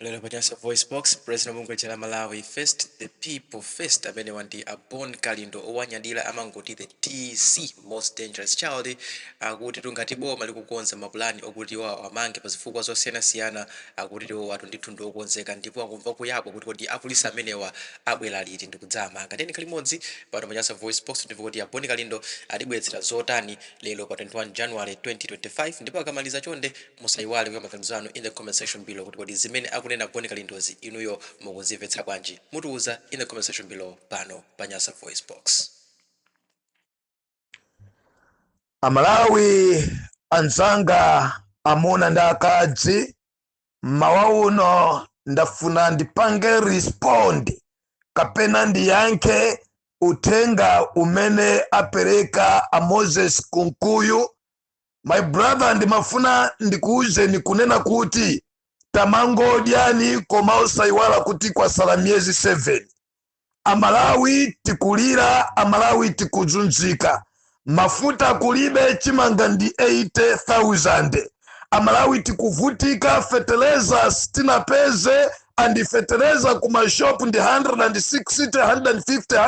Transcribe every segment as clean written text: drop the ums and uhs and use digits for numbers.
Lero pa Nyasa VoiceBox, President wa bungwe la Malawi First the People First amenewa ndi a Bon Kalindo, owanyadira amangoti the DC most dangerous child, akuti tungati boma likukonza mapulani okuti iwo amange pa zifukwa zosiyanasiyana. Akuti iwo watu ndithu ndiokonzeka ndipo akumva kuyabwa kuti kodi apolisi amenewa abwera liti ndikudzamanga. Tiyeni limodzi pano pa Nyasa VoiceBox ndipo kuti a Bon Kalindo atibweretsera zotani lero pa 21 January 2025. Ndipo akamaliza, chonde musayiwale kuika maganizo anu in the comment section below kuti kodi zimene akunena Bon Kalindozi inuyo mukuzimvetsa bwanji? Mutiuza in the comment section below pano pa Nyasa VoiceBox. Amalawi anzanga, amuna ndi akazi, mmawa uno ndafuna ndipange respond kapena ndiyankhe uthenga umene apereka a Moses Kunkuyu. My brother, ndimafuna ndikuwuzeni kunena kuti tamangodyani, koma osayiwala kuti kwasala miyezi 7. Amalawi tikulira, Amalawi tikuzunzika, mafuta kulibe, chimanga ndi 80,000. Amalawi tikuvutika, feteleza sitinapeze, and feteleza ku mashopu ndi 160, 150,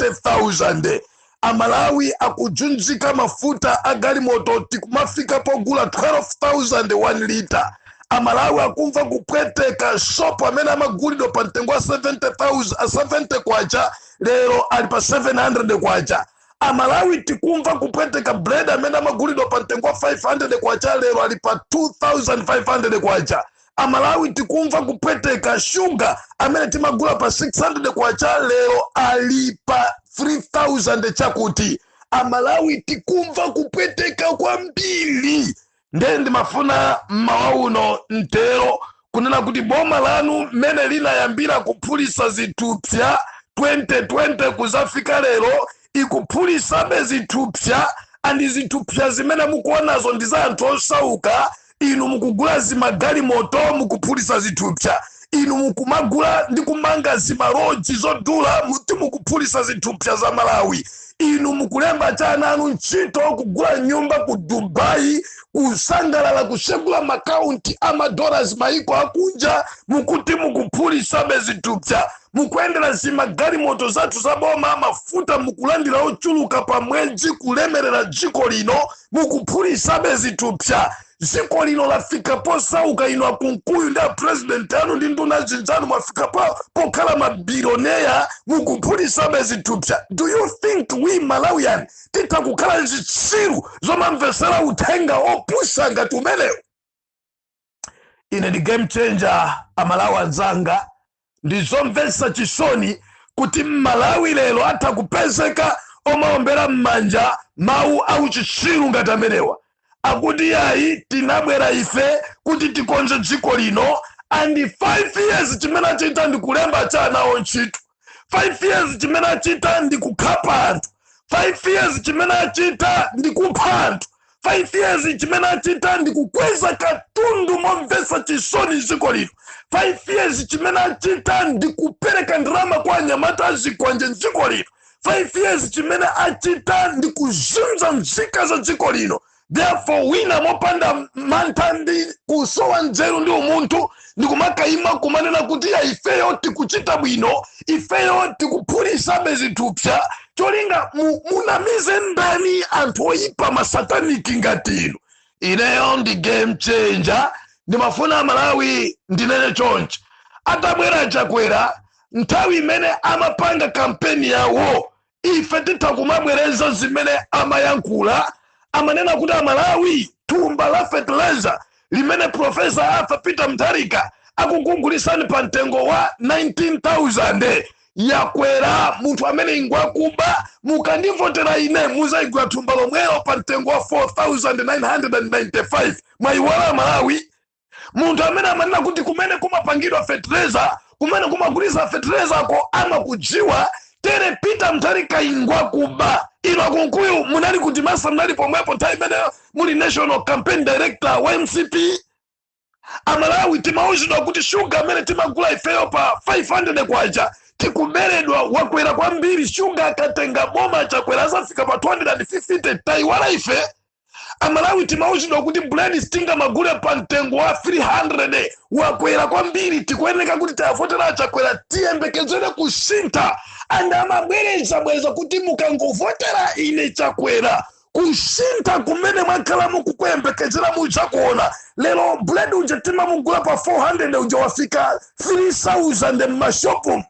130,000. Amalawi akuzunzika, mafuta a galimoto tikumafika pogula 12,000 1 liter. Amalawi akumva kupweteka, sopo amene amagulidwa pa mtengo wa 70,000, 70 kwacha lero ali pa 700 kwacha. Amalawi tikumva kupweteka, bread amene amagulidwa pa mtengo wa 500 kwacha lero ali pa 2500 kwacha. Amalawi tikumva kupweteka, shuga amene timagula pa 600 kwacha lero ali pa 3000 chakuti. Amalawi tikumva kupweteka kwambiri. Ndiye ndimafuna mmawa uno mtero kunena kuti boma lanu mmene linayambira kuphulisa zithupsa 2020 kuzafika lero, ikuphulisabe zithupsa, and zithupsa zimene mukuonazo ndi za anthu osauka. Inu mukugula zimagalimoto, mukuphulisa zithupsa. Inu mukumagula ndi kumanga zimaloji zodula, muti mukuphulisa zithupsa za Malawi. Inu mukulemba cha ana anu ntchito, kugula nyumba ku Dubai, kusangalala, kusegula makaunti amadollars maiko akunja, mukuti mukuphulisabe zithupsa. Mukuyendera zimagalimoto zathu za boma, mafuta mukulandira ochuluka pa mwezi, kulemerera dziko lino, mukuphulisabe zithupsa. Dziko lino lafika posauka. Inu aKunkuyu ndi apresident anu ndi nduna zinzanu mwafika pokhala mabillionaire, mukuphulisabe zithupsa. Do you think we Malawian titha kukhala zitsiru zomamvesera uthenga opusa ngati umenewu? Ine ndi game changer. Amalawi anzanga, ndizomvetsa chisoni kuti Mmalawi lero atha kupezeka omaombera m'manja mawu auchitsiru ngati amenewa, akuti yayi, tinabwera ife kuti tikonze dziko lino, and 5 years chimene achita ndi kulemba cha anawo ntchito, 5 years chimene achita ndi kukhapa anthu, 5 years chimene achita ndi kupha anthu, 5 years chimene achita ndi kukweza katundu momvetsa chisoni dziko lino, 5 years chimene achita ndi kupereka ndalama kwa anyamata azikwanje mdziko lino, 5 years chimene achita ndi kuzunza nzika za dziko lino. Therefore, wina mopanda mantha ndi kusowa nzeru ndi umunthu ndikumakayima kumanena kuti ya, ifeyo tikuchita bwino, ifeyo tikuphulisabe zithupsa, cholinga munamize ndani? Anthu oyipa, masataniki ngati inu. Ineyo ndi game changer. Ndimafuna Malawi ndinene chonchi: atabwera Chakwera, nthawi imene amapanga kampeni yawo, ife titha kumabwereza zimene amayankhula. Amanena kuti, "Amalawi, thumba la fertilizer limene Professor Arthur Peter Mutharika akukugulisani pa mtengo wa 19,000 yakwera. Munthu amene ingwakuba, mukandivotera ine muzayigula thumba lomwelo pa mtengo wa 4995." Mwayiwala, Malawi? Munthu amene amanena kuti kumene kumapangidwa fertilizer, kumene kumagulisa fertilizer ko amakudziwa tere, Peter Mutharika ingwa kuba. Inu aKunkuyu munali kuti? Masa munali pomwepo nthawi imeneyo muli national campaign director wa MCP? Amalawi timauzidwa kuti shuga amene timagula ifeyo pa 500 kwacha tikuberedwa, wakwera kwambiri. Shuga akatenga boma Chakwera azafika pa 250. Tayiwala ife? Amalawi timauzidwa kuti buledi sitingamagule pa mtengo wa 300, wakwera kwambiri, tikuyeneka kuti tiyavotera Achakwera, tiyembekezere kusintha. And amabwereza bwereza kuti mukangovotera ine Chakwera, kusintha kumene mwakhala mukukuyembekezera mudzakuona. Lero buledi uja timamugula pa 400 uja wafika 3000 m'mashopu.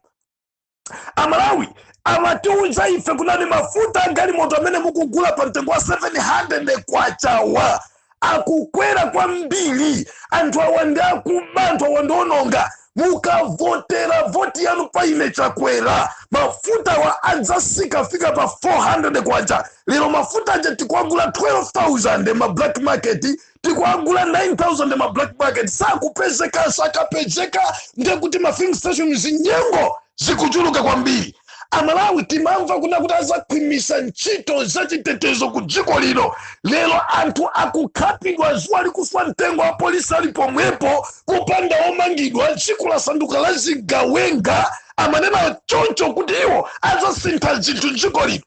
Amalawi, amatiuza ife kunani mafuta agalimoto amene mukugula pa mtengo wa 700 kwachawa akukwera kwambiri, anthu awa ndi akuba, anthu awa ndi ononga, mukavotera voti yanu pa ine Chakwera, mafuta wa adzasika fika pa 400 kwacha. Lero mafuta aja tikuagula 12,000 ma black market, tikuagula 9000 ma black market, sakupezeka. Sakapezeka ndekuti ma filling station zinyengo zikuchuluka kwambiri. Amalawi, timamva kuna kuti azakhwimisa ntchito zachitetezo ku dziko lino. Lero anthu akukhapidwa zuwa likufa mtengo wa polisi ali pomwepo kupanda omangidwa. Dziko lasanduka la zigawenga. Amanena choncho kuti iwo azasintha zinthu dziko lino.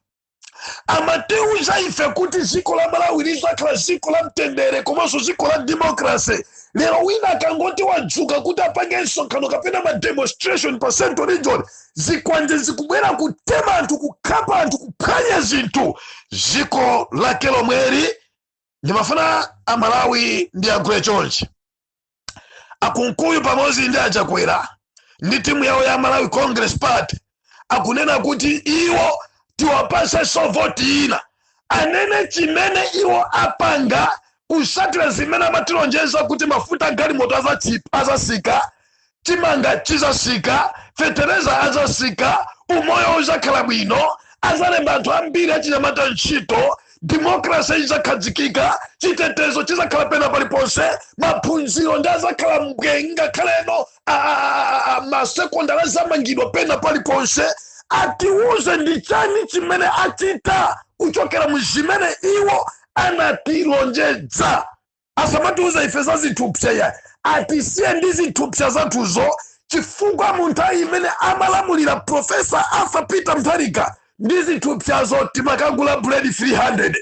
Amatiuza ife kuti dziko la Malawi lizakhala dziko la mtendere komanso dziko la democracy. Lero wina akangoti wadzuka kuti apange msonkhano kapena ma demonstration pa Central Region, zikwanje zikubwera kutema anthu, kukhapa anthu, kuphwanya zinthu. Dziko lake lomweri. Ndimafuna Amalawi ndiyankhule chonchi: Akunkuyu pamodzi ndi Achakwera ndi timu yawo ya Malawi Congress Party akunena kuti iwo tiwapasenso voti ina. Anene chimene iwo apanga kusatira zimene amatilonjeza kuti mafuta galimoto azasika, chimanga chizasika, fetereza azasika, umoyo uzakhala bwino, azalemba anthu ambiri achinyamata ntchito, democracy izakhazikika, chitetezo chizakhala pena paliponse, maphunziro ndi azakhala mbwe, ngakhaleno masekondari azamangidwa pena paliponse. Atiuze ndi chani chimene achita kuchokera mu zimene iwo anatilonjeza. Asamatiuza ife za zithupsa ya, atisiye ndi zithupsa zathuzo, chifukwa mu nthawi imene amalamulira Professor Arthur Peter Mutharika ndi zithupsazo timakagula buledi 300.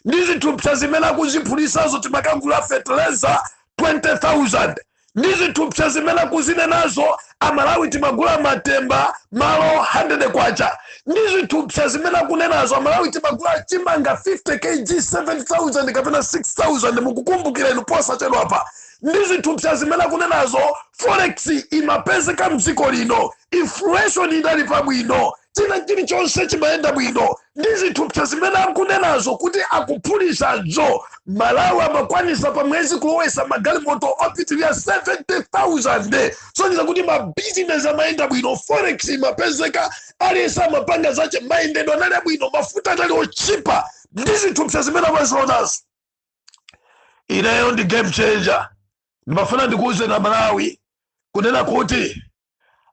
Ndi zithupsa zimene akuziphulisazo timakagula fertilizer 20,000. Ndi zithupsa zimene akuzinenazo, Amalawi timagula matemba malo 100 kwacha. Ndi zithupsa zimene akunenazo, Amalawi timagula chimanga 50 kg 7000 kapena 6000, mukukumbukira inu posachedwapa. Ndi zithupsa zimene akunenazo, forex imapezeka mdziko lino, inflation idali pabwino, china chilichonse chimayenda bwino. Ndi zithupsa zimene akunenazo kuti akuphulisazo, Malawi amakwanisa pa mwezi kulowesa magalimoto opitirira 70,000, sonyeza kuti mabizinesi amayenda bwino, forex imapezeka, aliyense amapanga zache, mayendedwe anali abwino, mafuta anali ochipa. Ndi zithupsa zimene amazionazo, ineyo ndi game changer. Ndimafuna ndikuuze na Malawi kunena kuti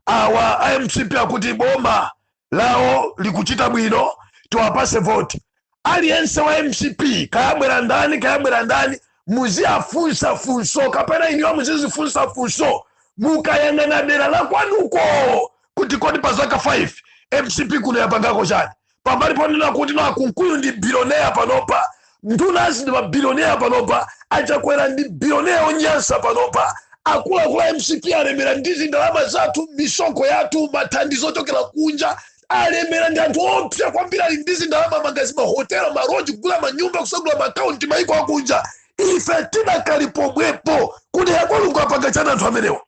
awa a MCP akuti boma lawo likuchita bwino, tiwapase voti. Aliyense wa MCP, kayabwera ndani, kayabwera ndani, muziyafunsa funso kapena iniwa muzizifunsa funso mukayang'ana dera la kwanuko kuti kodi pa zaka 5 MCP kuno yapangako chani? Pambali ponena kuti no, Akunkuyu ndi billionaire panopa, ndunazi ndi mabillionaire panopa, Achakwera ndi billionaire onyansa panopa, akuluakulu a MCP alemera ndi zindalama zathu, misonkho yathu, mathandizo ochokera kunja, alemera ndi anthu opsa kwambiri, ali ndi zindalama, magazi, mahotela, malodge, kugula manyumba, kusagula maakaunti maiko akunja. Ife tidakali pomwepo kuti akwalungu apanga chani anthu amenewa?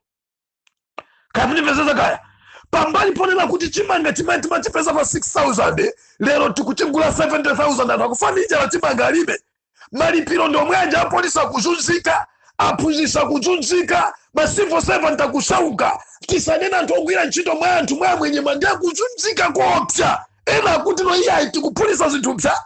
Kaya mundimvesesa kaya. Pambali ponena kuti chimanga chimene timachipeza pa 6000 lero tikuchigula 70,000, anthu akufa ndi njala, chimanga alibe, malipiro ndi omwe aja, apolisi akuzunzika, aphunzitsi akuzunzika, ma civil servant akusauka, tisanena anthu ogwira ntchito mwa anthu mwa amwenyema ndi akuzunzika koopsa. Ena akuti no, iyayi, tikuphulitsa zithupsa,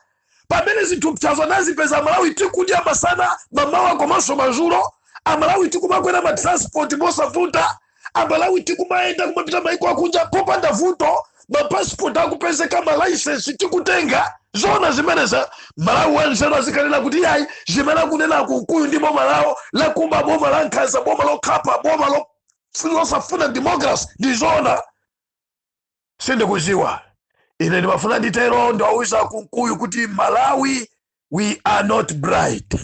pamene zithupsazo anazipeza Amalawi tikudya masana, mamawa komanso madzulo, Amalawi tikumakwera matransport mosavuta, Amalawi tikumayenda kumapita maiko akunja popanda vuto, mapasipoti akupezeka, malaisensi tikutenga. Zona zimeneza, Malawi wanzeru azikanena kuti iyayi, zimene akunena Akunkuyu ndi boma lawo lakumba, boma la nkhanza, boma lokhapa, boma losafuna democracy, ndi zona? Sindikuziwa. Ine ndimafuna nditero, ndiwauza Akunkuyu kuti Malawi We are not blind,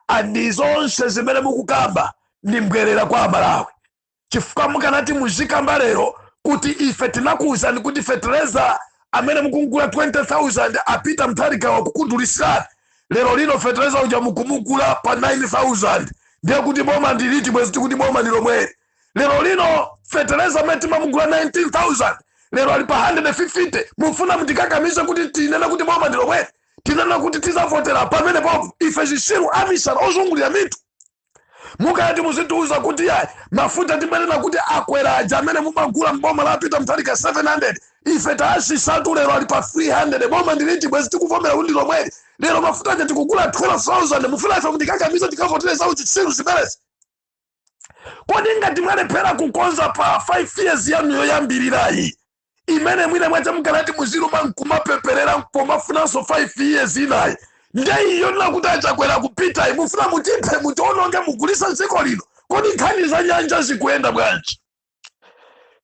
and zonse zimene mukukamba ndi mbwerera kwa Amalawi, chifukwa mukanati muzikamba lero kuti ife tinakuwuzani kuti fetereza amene mukugula 20,000 apita Mutharika wakukudulisirani, lero lino fetereza uja mukumugula pa 9000, ndiye kuti boma ndiliti? Bwezi tikuti boma ndi lomweli. Lero lino fetereza amene timamugula 19,000 lero ali pa 150. Mufuna mutikakamize kuti tinene kuti boma ndi lomweli, tinene kuti tizavotera pamene popo? Ife zisiru, amisala, ozungulira mitu? Mukati muzitiuza kuti ya mafuta timanena kuti akwera aja amene mumagula mboma la Peter Mutharika 700, ife taasisatu, lero ali pa 300, boma ndiliti? Bwezi tikuvomera kuti lomweli. Lero mafuta aja tikugula 12,000. Mufuna ife mutikakamize tikavotere zawo chitsiru zimenezi? Kodi ngati mwalephera kukonza pa 5 years yanu yoyambirirayi, imene mwina mwacha mukanati muziluma nkumapeperera pomafunanso 5 years inayi, nde iyo nakuti achakwera kupitayi, mufuna mutiphe, mutiononge, mugulisa dziko lino? Kodi nkhani za nyanja zikuyenda bwanji?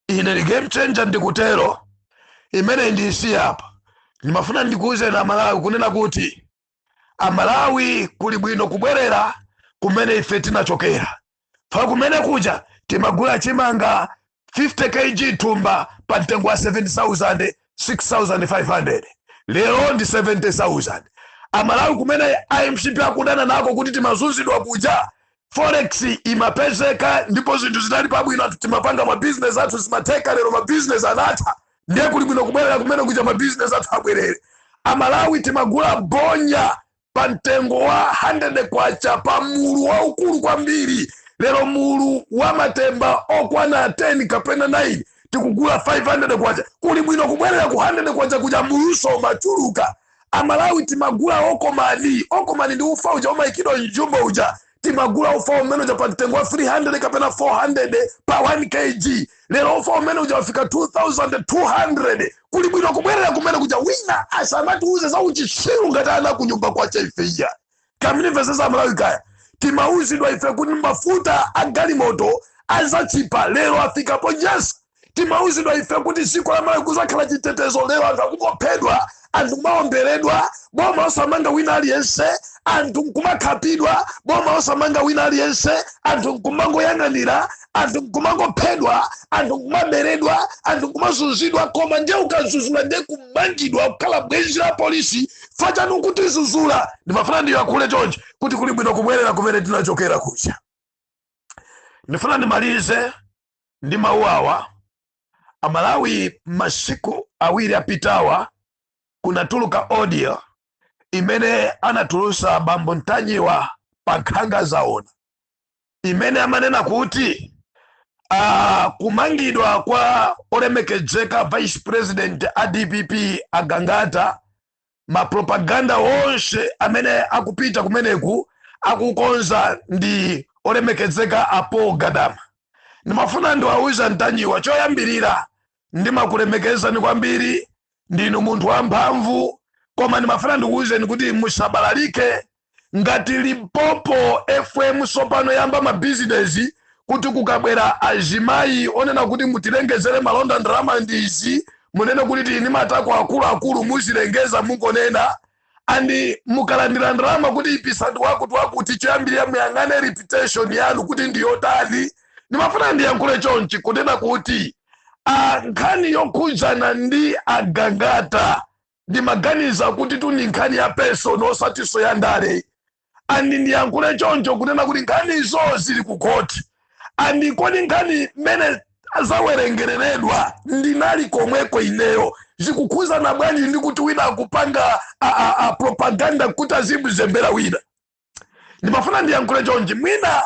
Ine ndi Game Changer, ndikutero. Imene ndisi apa, ndimafuna ndikuwuzeni Amalawi kunena kuti Amalawi, kuli bwino kubwerera kumene ife tinachokera. Fa kumene kuja timagula chimanga 50 kg thumba pa mtengo wa 7000, 6500, lero ndi 70,000. Amalawi, kumene iMCP akudana nako kuti timazunzidwa kuja, forex imapezeka ndipo zinthu zinali pabwino, anthu timapanga mabizinesi athu, zimatheka. Lero mabizinesi anatha. Ndiye kuli bwino kubwerera kumene kuja, mabizinesi athu abwerere. Amalawi, timagula bonya pa mtengo wa 100 kwacha pa mulu waukulu kwambiri. Lero mulu wa matemba okwana 10 kapena 9 tikugula 500 kwacha. Kuli bwino kubwerera ku 100 kwacha kuja, muluso umachuluka. Amalawi, timagula okomani. Okomani ndi ufa uja umayikidwa mjumbo uja. Timagula ufa umene uja pa mtengo wa 300 kapena 400 pa 1 kg. Lero ufa umene uja wafika 2200. Kuli bwino kubwerera kumene kuja. Wina asamatiuze za uchitsiru ngati ana kunyumba kwacha ife iya kaminimvesesa. Amalawi, kaya timauzidwa ife kuti mafuta a galimoto azachipa, lero afikapo jesa. Timauzidwa ife kuti dziko la Malawi kuzakhala chitetezo, lero anthu akungophedwa, anthu kumaomberedwa, boma osamanga wina aliyense, anthu nkumakhapidwa, boma osamanga wina aliyense, anthu nkumangoyang'anira, anthu nkumangophedwa, anthu nkumaberedwa, anthu nkumazunzidwa. Koma ndiye ukazuzula, ndiye kumangidwa, kukhala bwenzi la polisi fachanu kutizuzula. Ndimafuna ndiyankhule chonchi kuti kuli bwino kubwerera kumene tinachokera kuja. Ndifuna ndimalize ndi mawu awa. Amalawi, masiku 2 apitawa kunatuluka audio imene anatulusa bambo Ntanyiwa pa Nkhanga Zaona, imene amanena kuti kumangidwa kwa olemekezeka vice president a DPP Agangata, mapropaganda onse amene akupita kumeneku akukonza ndi olemekezeka a Paul Gadama. Ndimafuna ndiwawuza Ntanyiwa, choyambirira ndimakulemekezani kwambiri, ndinu munthu wamphamvu, koma ndimafuna ndikuwuzeni kuti musabalalike. Ngati Limpopo FM sopano yamba mabizinesi kuti kukabwera azimayi onena kuti mutilengezere malonda, ndalama ndizi, munene kuti tili ndi matako akuluakulu, muzilengeza, mungonena. And mukalandira ndalama kuti ipisani wakuti wakuti, choyambirira muyang'ane reputation yanu kuti ndiyotani. Ndimafuna ndiyankhule chonchi kunena kuti nkhani yokhudzana ndi Agangata, ndimaganiza kuti tu ni nkhani ya personal, osatinso ya ndale. And ndiyankhule choncho kunena kuti nkhanizo zili ku khoti. And kodi nkhani mmene zawerengereredwa, ndinali komweko ineyo, zikukhuzana bwanji ndi kuti wina akupanga a propaganda kuti azimuzembera wina? Ndimafuna ndiyankhule chonchi, mwina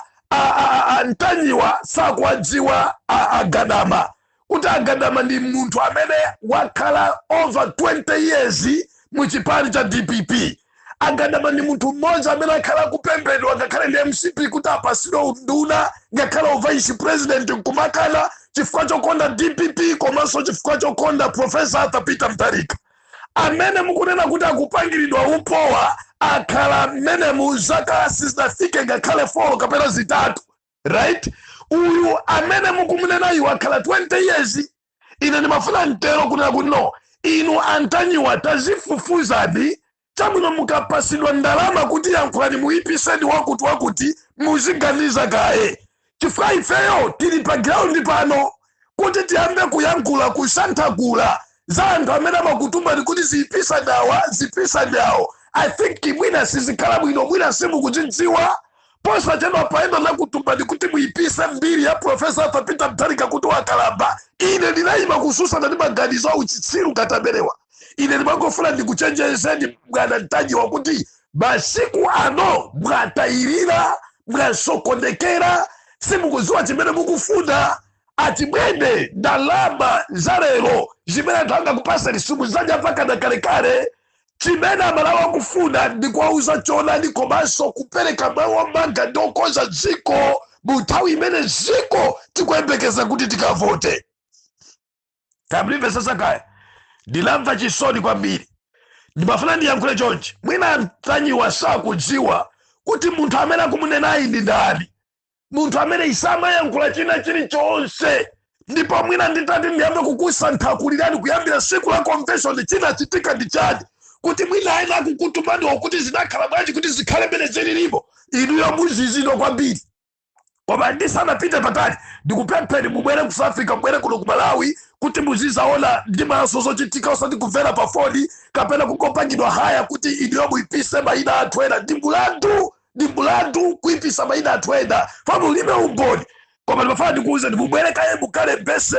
Ntanyiwa sakuwadziwa Agadama, kuti Agadama ndi munthu amene wakhala over 20 years mu chipani cha DPP. Agadama ndi munthu mmodzi amene akhala kupembedwa ngakhale ndi MCP kuti apasidwe unduna, ngakhale vice president, nkumakana chifukwa chokonda DPP komanso chifukwa chokonda Professor Arthur Peter Mutharika. Amene mukunena kuti akupangiridwa upowa akhala mmene mu zaka sizinafike ngakhale 4 kapena 3, right? Uyu amene mukumunena iwo akhala 20 years. Ine ndimafuna mtero kunena kuti no, inu Antanyiwa, tazifufuzani. Chabwino, mukapasidwa ndalama kuti yankhulani muyipiseni wakuti wakuti, muziganiza kaye, chifukwa ifeyo tili pa ground pano kuti tiyambe kuyankhula, kusanthagula za anthu amene amakutumani kuti ziyipisa nawa, zipisa nawo. I think mwina sizikhala bwino, mwina simukuzidziwa. Posachedwa paenda nakutumbani kuti muyipise mbiri ya Professor Arthur Peter Mutharika kuti wakalamba. Ine ndinayima kususana ndi maganizo a uchitsiru katamberewa. Ine ndimangofuna ndikuchenjezeni, bwana Ntanyiwa, kuti masiku ano mwatayirira, mwasokonekera, simukuziwa chimene mukufuna. Achibwene, ndalama za lero zimene anthu angakupasani simuzadya mpaka kalekale. Chimene Amalawi akufuna ndi kuwauza choonadi komanso kupereka mawu amanga ndi okonza dziko mu nthawi imene dziko tikuyembekeza kuti tikavote. Kamlimvesesa kaya? Ndinamva chisoni kwambiri. Ndimafuna ndiyankhule chonchi: mwina Ntanyiwa sakudziwa kuti munthu amene akumunenayi ndi ndani, munthu amene isamayankhula china chilichonse. Ndipo mwina nditati ndiyambe kukusanthakulirani kuyambira siku la convention, chinachitika ndi chani, kuti mwina ayena akukutumaniwo kuti zinakhala bwanji kuti zikhale mmene zililipo, inuyo muzizidwa kwambiri. Koma ndisanapite patali, ndikupempheni mubwere ku South Africa, mubwere kuno ku Malawi kuti muzizaona ndi maso zochitika, osati kumvera pa foni kapena kungopangidwa haya kuti inuyo muyipise mayina anthu ena. Ndi mulandu, ndi mulandu kuyipisa mayina anthu ena pamulibe umboni. Koma ndimafuna ndikuwuzeni, mubwere kaye, mukalembese,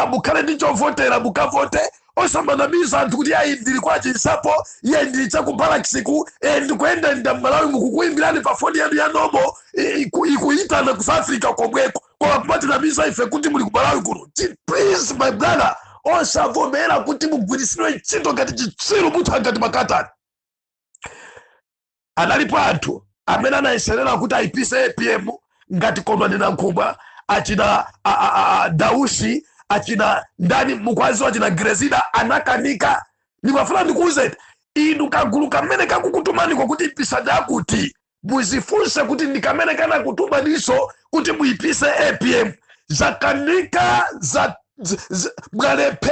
mukhale ndi chovotera, mukavote, osamanamiza anthu kuti ayi, ndili kwa Chinsapo, iye ndili chaku Barracks-ku, ndikuyendayenda m'Malawi. Mukukuyimbirani pa foni yanu ya nomo, ikuyitana ku South Africa komweko, koma kumatinamiza ife kuti muli ku Malawi kuno. Please, my brother, osavomera kuti mugwiritsidwe ntchito ngati chitsiru, munthu ngati makatani. Analipo anthu amene anayeserera kuti ayipise APM ngati Kondwani Nankhumwa, achina Dausi, achina ndani mukwazi, achina Grezida, anakanika. Ndimafuna ndikuwuzeni inu, kagulu kamene kakukutumaniko kuti ipisani akuti, muzifunse kuti ndi kamene kanakutumaninso kuti muyipise APM. Zakanika za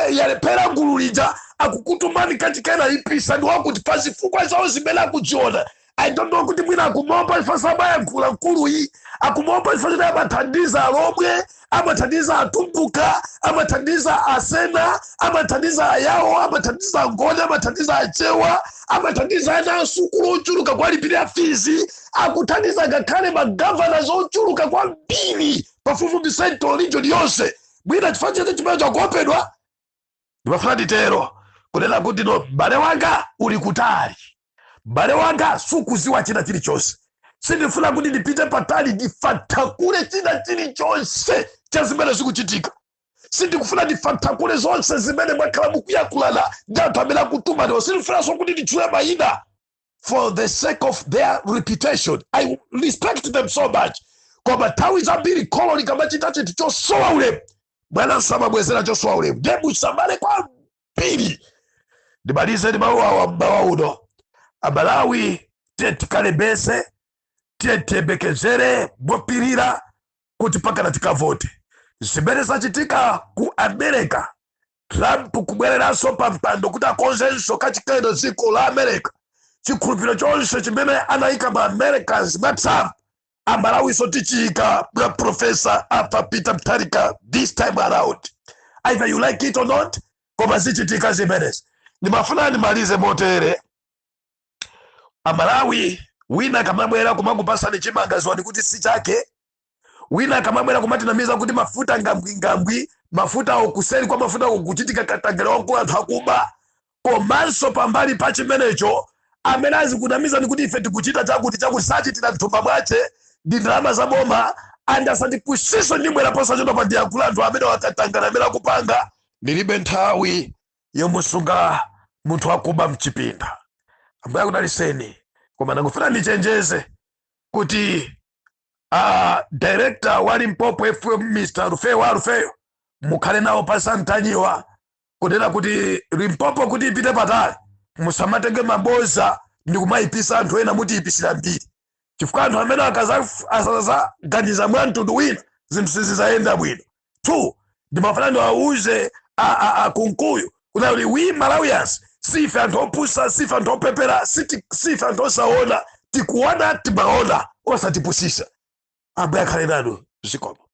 yalephera gulu lija akukutumani kachikena ipisa ndi wakuti pazifukwa zawo zimene akudziona. I don't know kuti mwina akumomba ifa samayankhula mkuluyi, akumomba ifa choti amathandiza Alomwe, amathandiza Atumbuka, amathandiza Asena, amathandiza Ayawo, amathandiza Angoni, amathandiza Achewa, amathandiza ana asukulu ochuluka kwalipirira fees, akuthandiza ngakhale magavana ochuluka kwambiri pafupifupi Central Region yonse. Mwina chifukwa chete chimene chakuopedwa. Ndimafuna nditero kunena kuti no, m'bale wanga, uli kutali, m'bale wanga, sukuziwa china chilichonse. Sindifuna kuti ndipite patali, ndifathakule china chilichonse cha zimene zikuchitika. Sindikufuna ndifathakule zonse zimene mwakhala mukuyankhulana ndi anthu amene akutumaniwo. Sindifunanso kuti nditchule mayina for the sake of their reputation. I respect them so much, koma nthawi zambiri kholo likamachita chinthu chosowa ulemu, bwana samabwezera chosowa ulemu. Ndiye musamale kwambiri. Ndimalize ndi mawu awa mmawa uno: Amalawi, tiye tikalembese, tiye tiyembekezere mopirira kuti pakana tikavote. Zimene zachitika ku America, Trump kubwereranso pa mpando kuti akonzenso kachikeno dziko la America, chikhulupiriro chonse chimene anayika ma Americans mwa Trump, Amalawiso tichiyika mwa Professor Arthur Peter Mutharika this time around, either you like it or not. Koma zichitika zimenezi. Ndimafuna ndimalize motere: Amalawi, wina kamabwera kumakupasani chimanga, ziwani kuti si chake. Wina kamabwera kumatinamiza kuti mafuta ngambwingambwi, mafuta awo, kuseri kwa mafuta ako kuchitika katangale wankulu, anthu akuba. Komanso pambali pa chimenecho, amene azikunamizani kuti ife tikuchita chakuti chakuti, sachitira mthumba mwache, ndi ndalama za boma. And asatipusise, ndibwera posachedwa pa ndiyankhula anthu amene wakatangale amene akupanga. Ndilibe nthawi yomusunga munthu akuba mchipinda. Ambuye akudaliseni. Koma ndangofuna ndichenjeze kuti director wa Limpopo FM, Mr Rufeyo wa Rufeyo, mukhale nawo pasantanyiwa kunena kuti Limpopo kuti ipite patali, musamatenge maboza ndi kumayipisa anthu ena. Mutiyipisira mbiri, chifukwa anthu amene asazaganiza mwa mtundu wina, zinthu sizizayenda bwino. Two, ndimafuna ndiwauze a Kunkuyu kuti we Malawians Sife anthu opusa, sife anthu opepera, sife anthu osaona. Tikuona, timaona, osatipusisa. Ambuye akhale nanu. Zikomo.